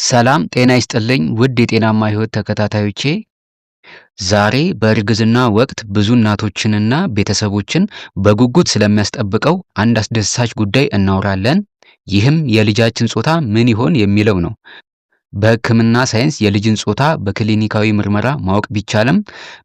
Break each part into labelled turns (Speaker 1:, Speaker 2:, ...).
Speaker 1: ሰላም ጤና ይስጥልኝ ውድ የጤናማ ሕይወት ተከታታዮቼ፣ ዛሬ በእርግዝና ወቅት ብዙ እናቶችንና ቤተሰቦችን በጉጉት ስለሚያስጠብቀው አንድ አስደሳች ጉዳይ እናወራለን። ይህም የልጃችን ጾታ ምን ይሆን የሚለው ነው። በሕክምና ሳይንስ የልጅን ጾታ በክሊኒካዊ ምርመራ ማወቅ ቢቻልም፣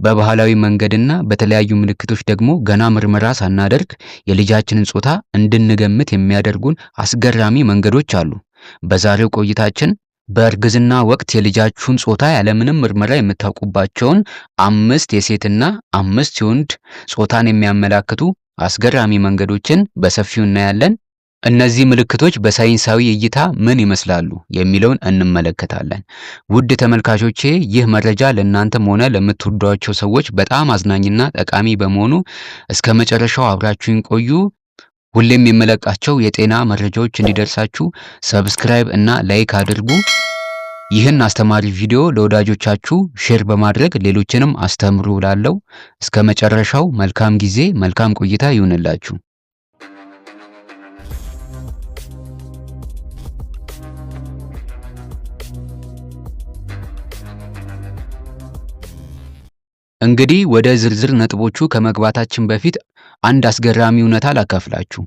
Speaker 1: በባህላዊ መንገድና በተለያዩ ምልክቶች ደግሞ ገና ምርመራ ሳናደርግ የልጃችንን ጾታ እንድንገምት የሚያደርጉን አስገራሚ መንገዶች አሉ። በዛሬው ቆይታችን በእርግዝና ወቅት የልጃችሁን ጾታ ያለምንም ምርመራ የምታውቁባቸውን አምስት የሴትና አምስት የወንድ ጾታን የሚያመላክቱ አስገራሚ መንገዶችን በሰፊው እናያለን። እነዚህ ምልክቶች በሳይንሳዊ እይታ ምን ይመስላሉ የሚለውን እንመለከታለን። ውድ ተመልካቾቼ፣ ይህ መረጃ ለእናንተም ሆነ ለምትወዷቸው ሰዎች በጣም አዝናኝና ጠቃሚ በመሆኑ እስከ መጨረሻው አብራችሁን ቆዩ። ሁሌም የምለቃቸው የጤና መረጃዎች እንዲደርሳችሁ subscribe እና like አድርጉ። ይህን አስተማሪ ቪዲዮ ለወዳጆቻችሁ share በማድረግ ሌሎችንም አስተምሩ እላለሁ። እስከ መጨረሻው መልካም ጊዜ፣ መልካም ቆይታ ይሁንላችሁ። እንግዲህ ወደ ዝርዝር ነጥቦቹ ከመግባታችን በፊት አንድ አስገራሚ እውነታ ላካፍላችሁ።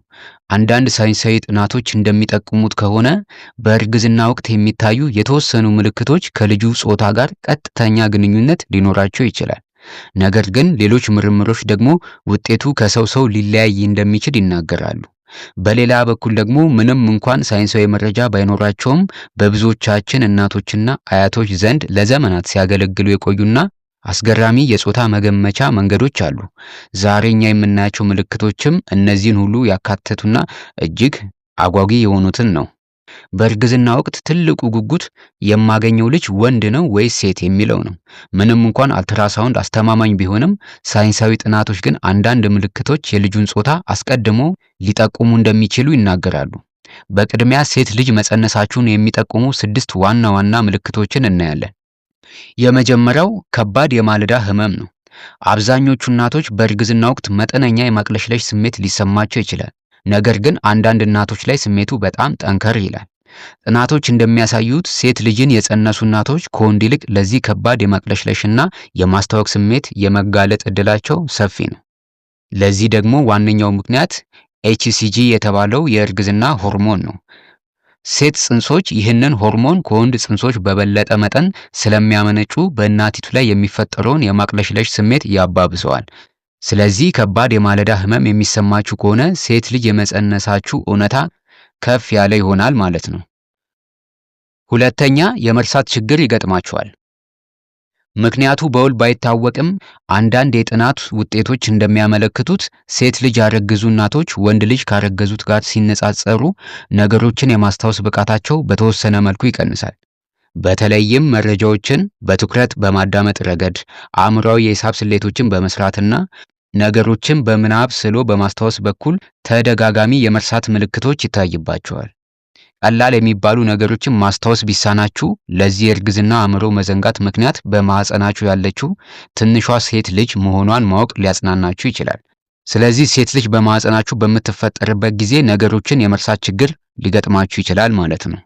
Speaker 1: አንዳንድ ሳይንሳዊ ጥናቶች እንደሚጠቁሙት ከሆነ በእርግዝና ወቅት የሚታዩ የተወሰኑ ምልክቶች ከልጁ ጾታ ጋር ቀጥተኛ ግንኙነት ሊኖራቸው ይችላል። ነገር ግን ሌሎች ምርምሮች ደግሞ ውጤቱ ከሰው ሰው ሊለያይ እንደሚችል ይናገራሉ። በሌላ በኩል ደግሞ ምንም እንኳን ሳይንሳዊ መረጃ ባይኖራቸውም በብዙዎቻችን እናቶችና አያቶች ዘንድ ለዘመናት ሲያገለግሉ የቆዩና አስገራሚ የጾታ መገመቻ መንገዶች አሉ። ዛሬ እኛ የምናያቸው ምልክቶችም እነዚህን ሁሉ ያካተቱና እጅግ አጓጊ የሆኑትን ነው። በእርግዝና ወቅት ትልቁ ጉጉት የማገኘው ልጅ ወንድ ነው ወይስ ሴት የሚለው ነው። ምንም እንኳን አልትራሳውንድ አስተማማኝ ቢሆንም፣ ሳይንሳዊ ጥናቶች ግን አንዳንድ ምልክቶች የልጁን ጾታ አስቀድሞ ሊጠቁሙ እንደሚችሉ ይናገራሉ። በቅድሚያ ሴት ልጅ መጸነሳችሁን የሚጠቁሙ ስድስት ዋና ዋና ምልክቶችን እናያለን። የመጀመሪያው ከባድ የማለዳ ህመም ነው። አብዛኞቹ እናቶች በእርግዝና ወቅት መጠነኛ የማቅለሽለሽ ስሜት ሊሰማቸው ይችላል። ነገር ግን አንዳንድ እናቶች ላይ ስሜቱ በጣም ጠንከር ይላል። ጥናቶች እንደሚያሳዩት ሴት ልጅን የጸነሱ እናቶች ከወንድ ይልቅ ለዚህ ከባድ የማቅለሽለሽና የማስታወክ ስሜት የመጋለጥ ዕድላቸው ሰፊ ነው። ለዚህ ደግሞ ዋነኛው ምክንያት HCG የተባለው የእርግዝና ሆርሞን ነው። ሴት ጽንሶች ይህንን ሆርሞን ከወንድ ጽንሶች በበለጠ መጠን ስለሚያመነጩ በእናቲቱ ላይ የሚፈጠረውን የማቅለሽለሽ ስሜት ያባብሰዋል። ስለዚህ ከባድ የማለዳ ህመም የሚሰማችሁ ከሆነ ሴት ልጅ የመጸነሳችሁ እውነታ ከፍ ያለ ይሆናል ማለት ነው። ሁለተኛ፣ የመርሳት ችግር ይገጥማችኋል። ምክንያቱ በውል ባይታወቅም አንዳንድ የጥናት ውጤቶች እንደሚያመለክቱት ሴት ልጅ ያረገዙ እናቶች ወንድ ልጅ ካረገዙት ጋር ሲነጻጸሩ ነገሮችን የማስታወስ ብቃታቸው በተወሰነ መልኩ ይቀንሳል። በተለይም መረጃዎችን በትኩረት በማዳመጥ ረገድ፣ አእምሯዊ የሂሳብ ስሌቶችን በመስራትና ነገሮችን በምናብ ስሎ በማስታወስ በኩል ተደጋጋሚ የመርሳት ምልክቶች ይታይባቸዋል። ቀላል የሚባሉ ነገሮችን ማስታወስ ቢሳናችሁ ለዚህ የእርግዝና አእምሮ መዘንጋት ምክንያት በማህፀናችሁ ያለችው ትንሿ ሴት ልጅ መሆኗን ማወቅ ሊያጽናናችሁ ይችላል። ስለዚህ ሴት ልጅ በማህፀናችሁ በምትፈጠርበት ጊዜ ነገሮችን የመርሳት ችግር ሊገጥማችሁ ይችላል ማለት ነው።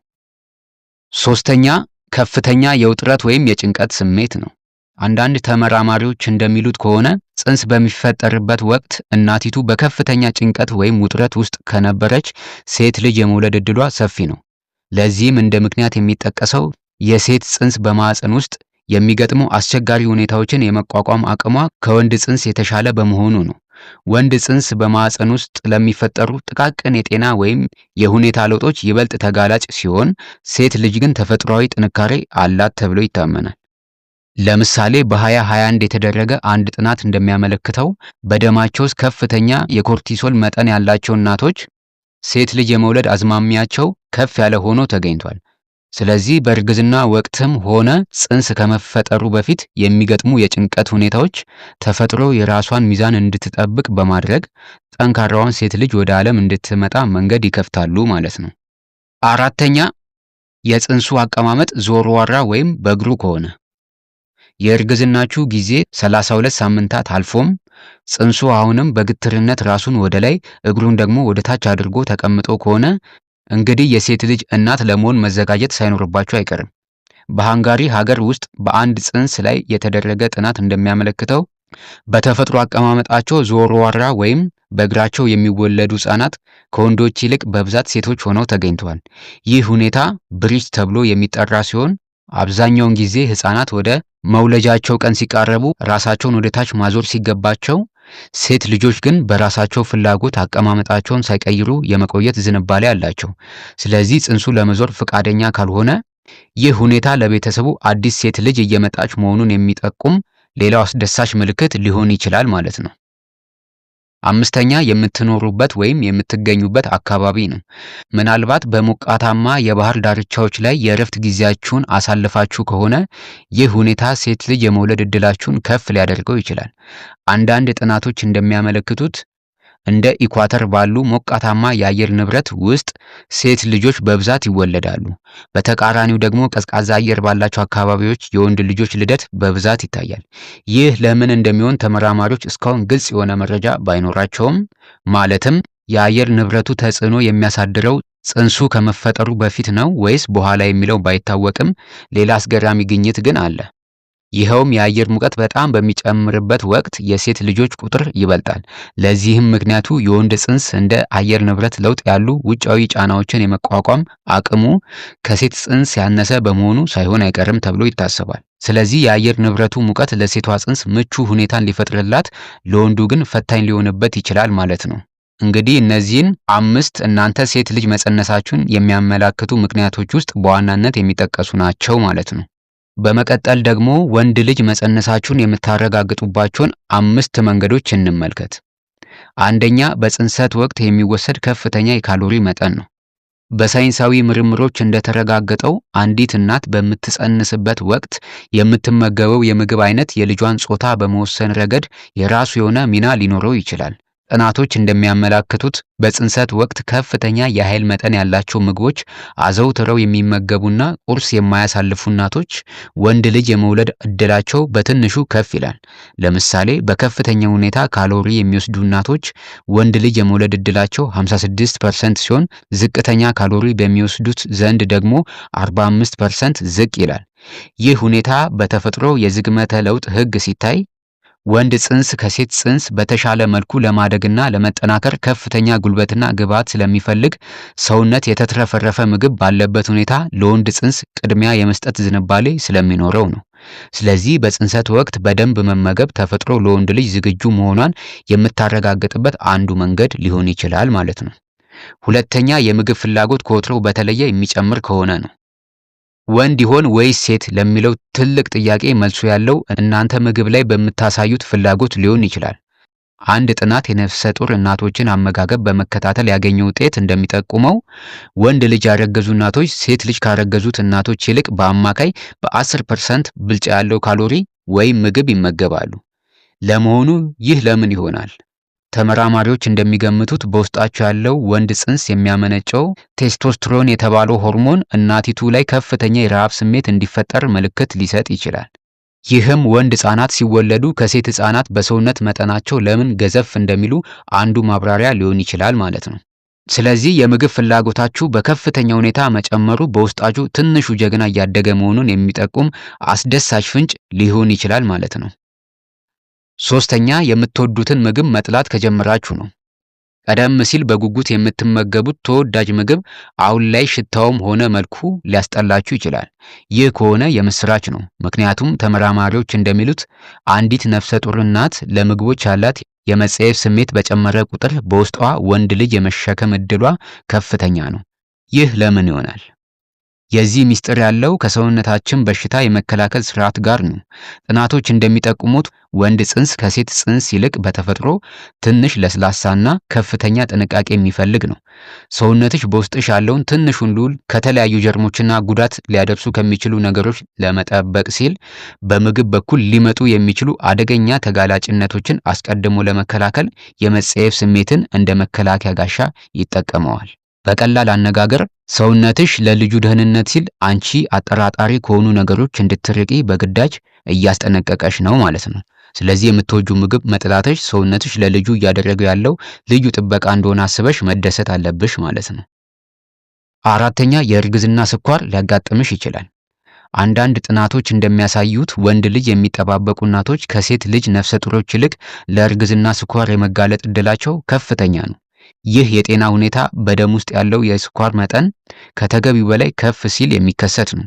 Speaker 1: ሶስተኛ፣ ከፍተኛ የውጥረት ወይም የጭንቀት ስሜት ነው። አንዳንድ ተመራማሪዎች እንደሚሉት ከሆነ ጽንስ በሚፈጠርበት ወቅት እናቲቱ በከፍተኛ ጭንቀት ወይም ውጥረት ውስጥ ከነበረች ሴት ልጅ የመውለድ ዕድሏ ሰፊ ነው። ለዚህም እንደ ምክንያት የሚጠቀሰው የሴት ጽንስ በማህፀን ውስጥ የሚገጥሙ አስቸጋሪ ሁኔታዎችን የመቋቋም አቅሟ ከወንድ ጽንስ የተሻለ በመሆኑ ነው። ወንድ ጽንስ በማህፀን ውስጥ ለሚፈጠሩ ጥቃቅን የጤና ወይም የሁኔታ ለውጦች ይበልጥ ተጋላጭ ሲሆን፣ ሴት ልጅ ግን ተፈጥሯዊ ጥንካሬ አላት ተብሎ ይታመናል። ለምሳሌ በ2021 የተደረገ አንድ ጥናት እንደሚያመለክተው በደማቸው ውስጥ ከፍተኛ የኮርቲሶል መጠን ያላቸው እናቶች ሴት ልጅ የመውለድ አዝማሚያቸው ከፍ ያለ ሆኖ ተገኝቷል። ስለዚህ በእርግዝና ወቅትም ሆነ ጽንስ ከመፈጠሩ በፊት የሚገጥሙ የጭንቀት ሁኔታዎች ተፈጥሮ የራሷን ሚዛን እንድትጠብቅ በማድረግ ጠንካራዋን ሴት ልጅ ወደ ዓለም እንድትመጣ መንገድ ይከፍታሉ ማለት ነው። አራተኛ፣ የጽንሱ አቀማመጥ ዞርዋራ ወይም በእግሩ ከሆነ። የእርግዝናችሁ ጊዜ 32 ሳምንታት አልፎም ጽንሱ አሁንም በግትርነት ራሱን ወደ ላይ እግሩን ደግሞ ወደ ታች አድርጎ ተቀምጦ ከሆነ እንግዲህ የሴት ልጅ እናት ለመሆን መዘጋጀት ሳይኖርባችሁ አይቀርም። በሃንጋሪ ሀገር ውስጥ በአንድ ጽንስ ላይ የተደረገ ጥናት እንደሚያመለክተው በተፈጥሮ አቀማመጣቸው ዞርዋራ ወይም በእግራቸው የሚወለዱ ህጻናት ከወንዶች ይልቅ በብዛት ሴቶች ሆነው ተገኝተዋል። ይህ ሁኔታ breech ተብሎ የሚጠራ ሲሆን አብዛኛውን ጊዜ ህጻናት ወደ መውለጃቸው ቀን ሲቃረቡ ራሳቸውን ወደ ታች ማዞር ሲገባቸው፣ ሴት ልጆች ግን በራሳቸው ፍላጎት አቀማመጣቸውን ሳይቀይሩ የመቆየት ዝንባሌ አላቸው። ስለዚህ ጽንሱ ለመዞር ፈቃደኛ ካልሆነ ይህ ሁኔታ ለቤተሰቡ አዲስ ሴት ልጅ እየመጣች መሆኑን የሚጠቁም ሌላው አስደሳች ምልክት ሊሆን ይችላል ማለት ነው። አምስተኛ፣ የምትኖሩበት ወይም የምትገኙበት አካባቢ ነው። ምናልባት በሞቃታማ የባህር ዳርቻዎች ላይ የእረፍት ጊዜያችሁን አሳልፋችሁ ከሆነ ይህ ሁኔታ ሴት ልጅ የመውለድ ዕድላችሁን ከፍ ሊያደርገው ይችላል። አንዳንድ ጥናቶች እንደሚያመለክቱት እንደ ኢኳተር ባሉ ሞቃታማ የአየር ንብረት ውስጥ ሴት ልጆች በብዛት ይወለዳሉ። በተቃራኒው ደግሞ ቀዝቃዛ አየር ባላቸው አካባቢዎች የወንድ ልጆች ልደት በብዛት ይታያል። ይህ ለምን እንደሚሆን ተመራማሪዎች እስካሁን ግልጽ የሆነ መረጃ ባይኖራቸውም፣ ማለትም የአየር ንብረቱ ተጽዕኖ የሚያሳድረው ጽንሱ ከመፈጠሩ በፊት ነው ወይስ በኋላ የሚለው ባይታወቅም፣ ሌላ አስገራሚ ግኝት ግን አለ። ይኸውም የአየር ሙቀት በጣም በሚጨምርበት ወቅት የሴት ልጆች ቁጥር ይበልጣል። ለዚህም ምክንያቱ የወንድ ጽንስ እንደ አየር ንብረት ለውጥ ያሉ ውጫዊ ጫናዎችን የመቋቋም አቅሙ ከሴት ጽንስ ያነሰ በመሆኑ ሳይሆን አይቀርም ተብሎ ይታሰባል። ስለዚህ የአየር ንብረቱ ሙቀት ለሴቷ ጽንስ ምቹ ሁኔታን ሊፈጥርላት፣ ለወንዱ ግን ፈታኝ ሊሆንበት ይችላል ማለት ነው። እንግዲህ እነዚህን አምስት እናንተ ሴት ልጅ መጸነሳችሁን የሚያመላክቱ ምክንያቶች ውስጥ በዋናነት የሚጠቀሱ ናቸው ማለት ነው። በመቀጠል ደግሞ ወንድ ልጅ መጸነሳችሁን የምታረጋግጡባቸውን አምስት መንገዶች እንመልከት። አንደኛ፣ በጽንሰት ወቅት የሚወሰድ ከፍተኛ የካሎሪ መጠን ነው። በሳይንሳዊ ምርምሮች እንደተረጋገጠው አንዲት እናት በምትጸንስበት ወቅት የምትመገበው የምግብ አይነት የልጇን ጾታ በመወሰን ረገድ የራሱ የሆነ ሚና ሊኖረው ይችላል። ጥናቶች እንደሚያመላክቱት በጽንሰት ወቅት ከፍተኛ የኃይል መጠን ያላቸው ምግቦች አዘውትረው የሚመገቡና ቁርስ የማያሳልፉ እናቶች ወንድ ልጅ የመውለድ ዕድላቸው በትንሹ ከፍ ይላል። ለምሳሌ በከፍተኛ ሁኔታ ካሎሪ የሚወስዱ እናቶች ወንድ ልጅ የመውለድ ዕድላቸው 56% ሲሆን፣ ዝቅተኛ ካሎሪ በሚወስዱት ዘንድ ደግሞ 45% ዝቅ ይላል። ይህ ሁኔታ በተፈጥሮ የዝግመተ ለውጥ ሕግ ሲታይ ወንድ ጽንስ ከሴት ጽንስ በተሻለ መልኩ ለማደግና ለመጠናከር ከፍተኛ ጉልበትና ግብዓት ስለሚፈልግ ሰውነት የተትረፈረፈ ምግብ ባለበት ሁኔታ ለወንድ ጽንስ ቅድሚያ የመስጠት ዝንባሌ ስለሚኖረው ነው። ስለዚህ በጽንሰት ወቅት በደንብ መመገብ ተፈጥሮ ለወንድ ልጅ ዝግጁ መሆኗን የምታረጋግጥበት አንዱ መንገድ ሊሆን ይችላል ማለት ነው። ሁለተኛ፣ የምግብ ፍላጎት ከወትሮው በተለየ የሚጨምር ከሆነ ነው። ወንድ ይሆን ወይስ ሴት ለሚለው ትልቅ ጥያቄ መልሱ ያለው እናንተ ምግብ ላይ በምታሳዩት ፍላጎት ሊሆን ይችላል። አንድ ጥናት የነፍሰ ጡር እናቶችን አመጋገብ በመከታተል ያገኘው ውጤት እንደሚጠቁመው ወንድ ልጅ ያረገዙ እናቶች ሴት ልጅ ካረገዙት እናቶች ይልቅ በአማካይ በ10% ብልጫ ያለው ካሎሪ ወይም ምግብ ይመገባሉ። ለመሆኑ ይህ ለምን ይሆናል? ተመራማሪዎች እንደሚገምቱት በውስጣቸው ያለው ወንድ ጽንስ የሚያመነጨው ቴስቶስትሮን የተባለው ሆርሞን እናቲቱ ላይ ከፍተኛ የረሃብ ስሜት እንዲፈጠር ምልክት ሊሰጥ ይችላል። ይህም ወንድ ህጻናት ሲወለዱ ከሴት ህጻናት በሰውነት መጠናቸው ለምን ገዘፍ እንደሚሉ አንዱ ማብራሪያ ሊሆን ይችላል ማለት ነው። ስለዚህ የምግብ ፍላጎታችሁ በከፍተኛ ሁኔታ መጨመሩ በውስጣችሁ ትንሹ ጀግና እያደገ መሆኑን የሚጠቁም አስደሳች ፍንጭ ሊሆን ይችላል ማለት ነው። ሶስተኛ፣ የምትወዱትን ምግብ መጥላት ከጀመራችሁ ነው። ቀደም ሲል በጉጉት የምትመገቡት ተወዳጅ ምግብ አሁን ላይ ሽታውም ሆነ መልኩ ሊያስጠላችሁ ይችላል። ይህ ከሆነ የምስራች ነው። ምክንያቱም ተመራማሪዎች እንደሚሉት አንዲት ነፍሰ ጡር እናት ለምግቦች ያላት የመጸየፍ ስሜት በጨመረ ቁጥር በውስጧ ወንድ ልጅ የመሸከም ዕድሏ ከፍተኛ ነው። ይህ ለምን ይሆናል? የዚህ ምስጢር ያለው ከሰውነታችን በሽታ የመከላከል ስርዓት ጋር ነው። ጥናቶች እንደሚጠቁሙት ወንድ ጽንስ ከሴት ጽንስ ይልቅ በተፈጥሮ ትንሽ ለስላሳና ከፍተኛ ጥንቃቄ የሚፈልግ ነው። ሰውነትሽ በውስጥሽ ያለውን ትንሹን ልዑል ከተለያዩ ጀርሞችና ጉዳት ሊያደርሱ ከሚችሉ ነገሮች ለመጠበቅ ሲል በምግብ በኩል ሊመጡ የሚችሉ አደገኛ ተጋላጭነቶችን አስቀድሞ ለመከላከል የመጸየፍ ስሜትን እንደ መከላከያ ጋሻ ይጠቀመዋል። በቀላል አነጋገር ሰውነትሽ ለልጁ ደህንነት ሲል አንቺ አጠራጣሪ ከሆኑ ነገሮች እንድትርቂ በግዳጅ እያስጠነቀቀሽ ነው ማለት ነው። ስለዚህ የምትወጁ ምግብ መጥላትሽ ሰውነትሽ ለልጁ እያደረገው ያለው ልዩ ጥበቃ እንደሆነ አስበሽ መደሰት አለብሽ ማለት ነው። አራተኛ፣ የእርግዝና ስኳር ሊያጋጥምሽ ይችላል። አንዳንድ ጥናቶች እንደሚያሳዩት ወንድ ልጅ የሚጠባበቁ እናቶች ከሴት ልጅ ነፍሰ ጡሮች ይልቅ ለእርግዝና ስኳር የመጋለጥ ዕድላቸው ከፍተኛ ነው። ይህ የጤና ሁኔታ በደም ውስጥ ያለው የስኳር መጠን ከተገቢው በላይ ከፍ ሲል የሚከሰት ነው።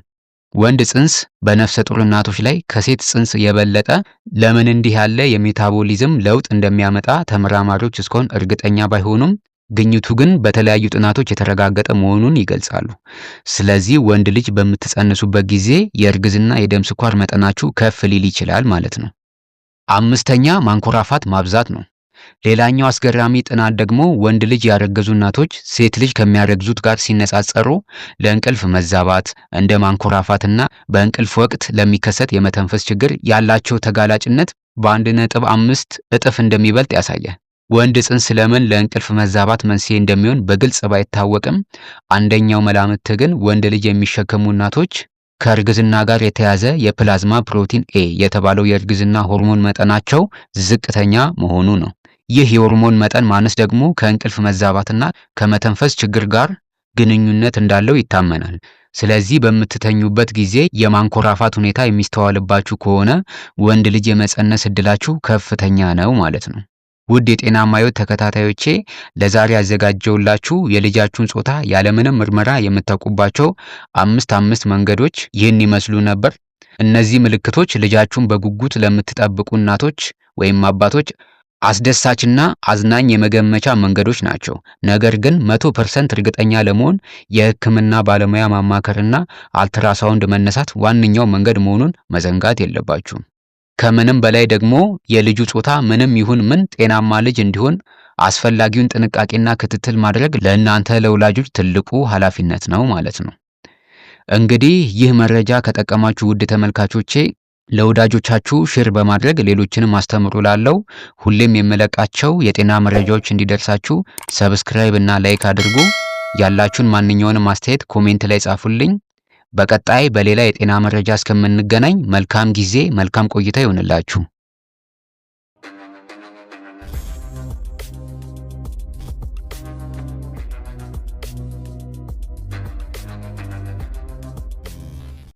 Speaker 1: ወንድ ጽንስ በነፍሰ ጡር እናቶች ላይ ከሴት ጽንስ የበለጠ ለምን እንዲህ ያለ የሜታቦሊዝም ለውጥ እንደሚያመጣ ተመራማሪዎች እስካሁን እርግጠኛ ባይሆኑም ግኝቱ ግን በተለያዩ ጥናቶች የተረጋገጠ መሆኑን ይገልጻሉ። ስለዚህ ወንድ ልጅ በምትጸንሱበት ጊዜ የእርግዝና የደም ስኳር መጠናችሁ ከፍ ሊል ይችላል ማለት ነው። አምስተኛ፣ ማንኮራፋት ማብዛት ነው። ሌላኛው አስገራሚ ጥናት ደግሞ ወንድ ልጅ ያረገዙ እናቶች ሴት ልጅ ከሚያረግዙት ጋር ሲነጻጸሩ ለእንቅልፍ መዛባት፣ እንደ ማንኮራፋትና በእንቅልፍ ወቅት ለሚከሰት የመተንፈስ ችግር ያላቸው ተጋላጭነት በ1.5 እጥፍ እንደሚበልጥ ያሳያል። ወንድ ጽንስ ለምን ለእንቅልፍ መዛባት መንስኤ እንደሚሆን በግልጽ ባይታወቅም አንደኛው መላምት ግን ወንድ ልጅ የሚሸከሙ እናቶች ከእርግዝና ጋር የተያዘ የ plasma protein A የተባለው የእርግዝና ሆርሞን መጠናቸው ዝቅተኛ መሆኑ ነው። ይህ የሆርሞን መጠን ማነስ ደግሞ ከእንቅልፍ መዛባትና ከመተንፈስ ችግር ጋር ግንኙነት እንዳለው ይታመናል። ስለዚህ በምትተኙበት ጊዜ የማንኮራፋት ሁኔታ የሚስተዋልባችሁ ከሆነ ወንድ ልጅ የመጸነስ እድላችሁ ከፍተኛ ነው ማለት ነው። ውድ የጤናማ ሕይወት ተከታታዮቼ፣ ለዛሬ ያዘጋጀውላችሁ የልጃችሁን ጾታ ያለምንም ምርመራ የምታውቁባቸው አምስት አምስት መንገዶች ይህን ይመስሉ ነበር። እነዚህ ምልክቶች ልጃችሁን በጉጉት ለምትጠብቁ እናቶች ወይም አባቶች አስደሳችና አዝናኝ የመገመቻ መንገዶች ናቸው። ነገር ግን 100% እርግጠኛ ለመሆን የሕክምና ባለሙያ ማማከርና አልትራሳውንድ መነሳት ዋነኛው መንገድ መሆኑን መዘንጋት የለባችሁም። ከምንም በላይ ደግሞ የልጁ ጾታ ምንም ይሁን ምን ጤናማ ልጅ እንዲሆን አስፈላጊውን ጥንቃቄና ክትትል ማድረግ ለእናንተ ለወላጆች ትልቁ ኃላፊነት ነው ማለት ነው። እንግዲህ ይህ መረጃ ከጠቀማችሁ ውድ ተመልካቾቼ፣ ለወዳጆቻችሁ share በማድረግ ሌሎችንም አስተምሩ። ላለው ሁሌም የምለቃቸው የጤና መረጃዎች እንዲደርሳችሁ subscribe እና like አድርጉ። ያላችሁን ማንኛውንም አስተያየት comment ላይ ጻፉልኝ። በቀጣይ በሌላ የጤና መረጃ እስከምንገናኝ መልካም ጊዜ፣ መልካም ቆይታ ይሁንላችሁ።